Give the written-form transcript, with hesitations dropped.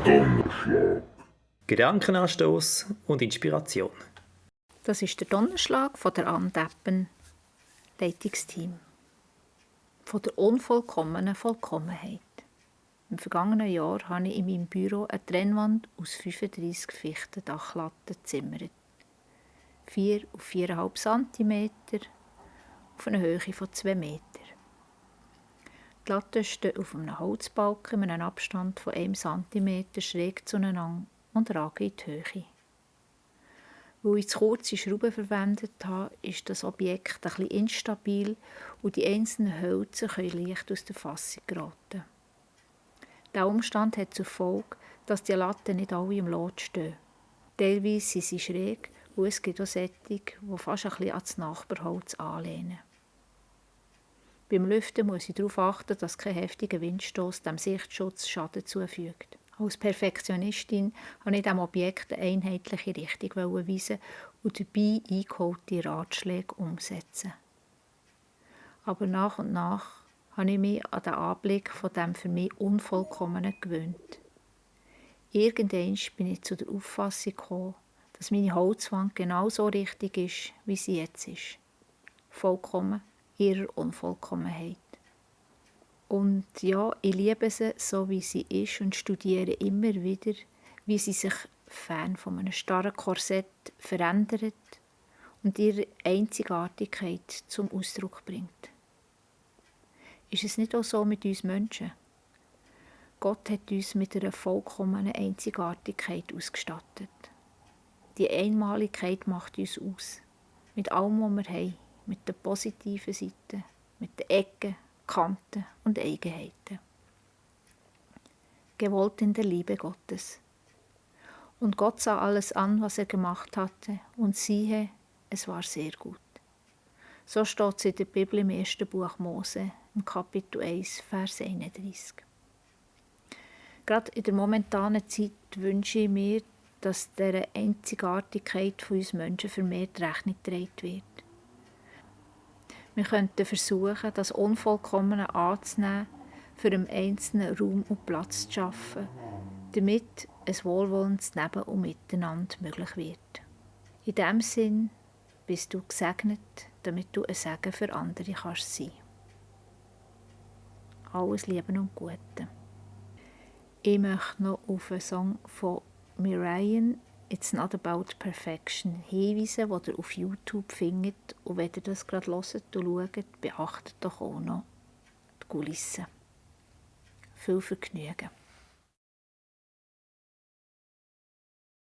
Donnerschlag. Gedankenanstoß und Inspiration. Das ist der Donnerschlag von der Anne Deppen, Leitungsteam. Von der unvollkommenen Vollkommenheit. Im vergangenen Jahr habe ich in meinem Büro eine Trennwand aus 35 Fichtendachlatten gezimmert. 4 auf 4,5 cm auf einer Höhe von 2 Meter. Die Latten stehen auf einem Holzbalken mit einem Abstand von 1 cm schräg zueinander und ragen in die Höhe. Weil ich zu kurze Schrauben verwendet habe, ist das Objekt ein bisschen instabil und die einzelnen Hölzer können leicht aus der Fassung geraten. Dieser Umstand hat zur Folge, dass die Latten nicht alle im Lot stehen. Teilweise sind sie schräg und es gibt auch solche, die fast ein bisschen an das Nachbarholz anlehnen. Beim Lüften muss ich darauf achten, dass kein heftiger Windstoß dem Sichtschutz Schaden zufügt. Als Perfektionistin wollte ich diesem Objekt eine einheitliche Richtung weisen und dabei eingeholte Ratschläge umsetzen. Aber nach und nach habe ich mich an den Anblick von dem für mich Unvollkommenen gewöhnt. Irgendwann bin ich zu der Auffassung gekommen, dass meine Holzwand genau so richtig ist, wie sie jetzt ist. Vollkommen in ihrer Unvollkommenheit. Und ja, ich liebe sie, so wie sie ist und studiere immer wieder, wie sie sich fern von einem starren Korsett verändert und ihre Einzigartigkeit zum Ausdruck bringt. Ist es nicht auch so mit uns Menschen? Gott hat uns mit einer vollkommenen Einzigartigkeit ausgestattet. Die Einmaligkeit macht uns aus. Mit allem, was wir haben. Mit den positiven Seiten, mit den Ecken, Kanten und Eigenheiten. Gewollt in der Liebe Gottes. Und Gott sah alles an, was er gemacht hatte, und siehe, es war sehr gut. So steht es in der Bibel im 1. Buch Mose, im Kapitel 1, Vers 31. Gerade in der momentanen Zeit wünsche ich mir, dass dieser Einzigartigkeit von uns Menschen vermehrt Rechnung getragen wird. Wir könnten versuchen, das Unvollkommene anzunehmen, für einen einzelnen Raum und Platz zu schaffen, damit ein wohlwollendes Neben- und Miteinander möglich wird. In diesem Sinn bist du gesegnet, damit du ein Segen für andere kannst sein. Alles Liebe und Gute. Ich möchte noch auf einen Song von Miriam, «It's not about perfection» hinweisen, den ihr auf YouTube findet. Und wenn ihr das gerade hört und schaut, beachtet doch auch noch die Kulissen. Viel Vergnügen.